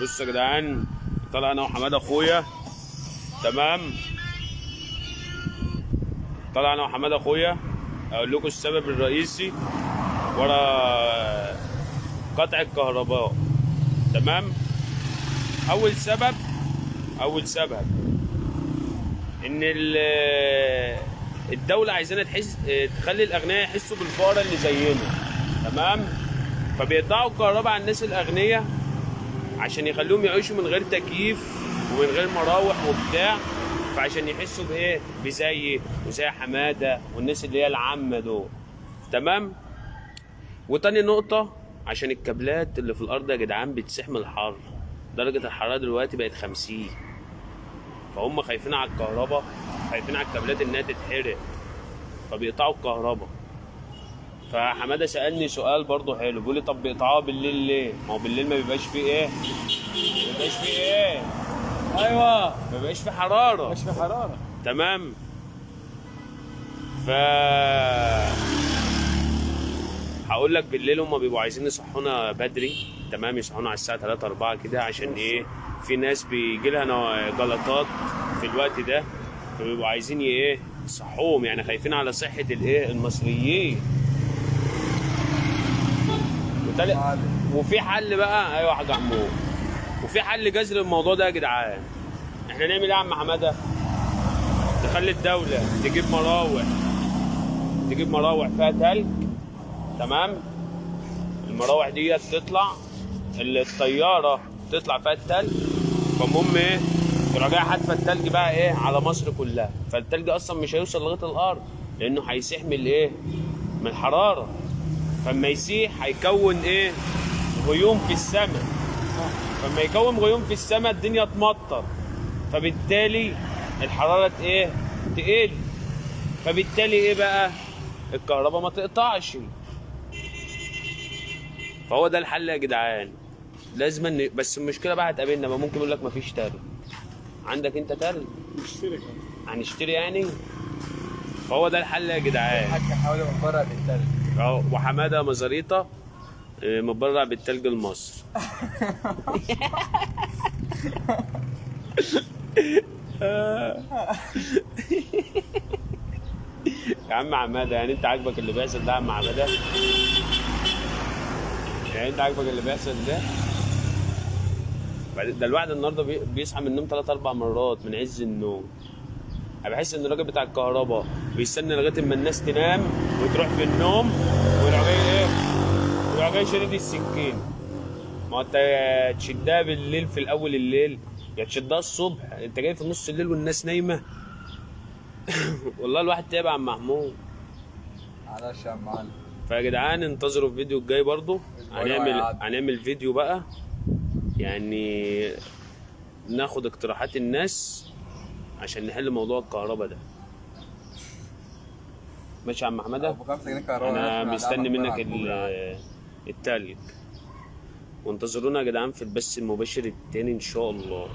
بصوا يا جدعان، طلع انا وحماده اخويا، تمام؟ طلع انا وحماده اخويا، اقول لكم السبب الرئيسي ورا قطع الكهرباء، تمام؟ اول سبب، اول سبب ان الدولة عايزانا تحس، تخلي الاغنياء يحسوا بالفقراء اللي زينا، تمام؟ فبيقطعوا الكهرباء على الناس الاغنياء عشان يخلوهم يعيشوا من غير تكييف ومن غير مراوح وبتاع، فعشان يحسوا بايه؟ بزي وزي حمادة والناس اللي هي العامة دول، تمام؟ وتاني نقطة، عشان الكابلات اللي في الارض يا جدعان بتسيح من الحر، درجه الحرارة دلوقتي بقت 50، فهم خايفين على الكهرباء، خايفين على الكابلات انها تتحرق، فبيقطعوا الكهرباء. فحماده سالني سؤال برضه حلو، بيقول لي طب بيقطعوها بالليل ليه؟ ما هو بالليل ما بيبقاش فيه ايه؟ ما بيبقاش فيه ايه؟ ايوه، ما بيبقاش فيه حرارة، مش في حرارة. تمام؟ ف هقول لك بالليل هما بيبقوا عايزين يصحونا بدري، تمام؟ يصحونا على الساعة 3 4 كده، عشان ايه؟ في ناس بيجي لها جلطات في الوقت ده، فبيبقوا عايزين ايه؟ يصحوهم، يعني خايفين على صحة الايه؟ المصريين. وتالت، وفي حل بقى، ايوه يا حاج عمو، وفي حل جذري للموضوع ده يا جدعان. احنا نعمل ايه يا عم حمادة؟ نخلي الدولة تجيب مراوح، تجيب مراوح فيها تلج، تمام؟ المراوح دي تطلع الطيارة تطلع فيها التلج، فالمهم ايه؟ تروح جاية حادفه التلج بقى ايه على مصر كلها، فالتلج اصلا مش هيوصل لغاية الارض لانه هيسيح من الايه؟ من الحرارة، فاما يسيح هيكون ايه؟ غيوم في السماء، فاما يكون غيوم في السماء الدنيا تمطر، فبالتالي الحرارة ايه؟ تقل، فبالتالي ايه بقى؟ الكهرباء ما تقطعش. فهو ده الحل يا جدعان. لازم بس المشكلة بقى هتقابلنا بقى، ممكن يقول لك مفيش تلج. عندك انت تلج؟ نشتري كمان. هنشتري يعني؟ فهو ده الحل يا جدعان. الحاج حاول متبرع بالتلج. اهو، وحماده مزاريطه متبرع بالتلج لمصر. يا عم حمادة، يعني انت عاجبك اللي بيحصل ده يا عم حمادة؟ يعني انت عاجبك اللي بيحصل ده؟ بعدين ده الواحد النهارده بيصحى من النوم 3 4 مرات من عز النوم. انا بحس ان الراجل بتاع الكهرباء بيستنى لغاية اما الناس تنام وتروح في النوم، ويروح جاي ايه؟ ويروح جاي شادد السكين. ما هو انت تشدها بالليل في الاول الليل، يا تشدها الصبح، انت جاي في نص الليل والناس نايمة. والله الواحد تعب يا عم محمود. معلش يا معلم. فيا جدعان انتظروا الفيديو الجاي برضو، أسبوعين وهيعدي. هنعمل فيديو بقى، يعني ناخد اقتراحات الناس عشان نحل موضوع الكهرباء ده. ماشي يا عم حمادة؟ ابو 5 جنيه كهرباء. انا مستني منك الكوبري. التلج. وانتظرونا يا جدعان في البث المباشر التاني ان شاء الله.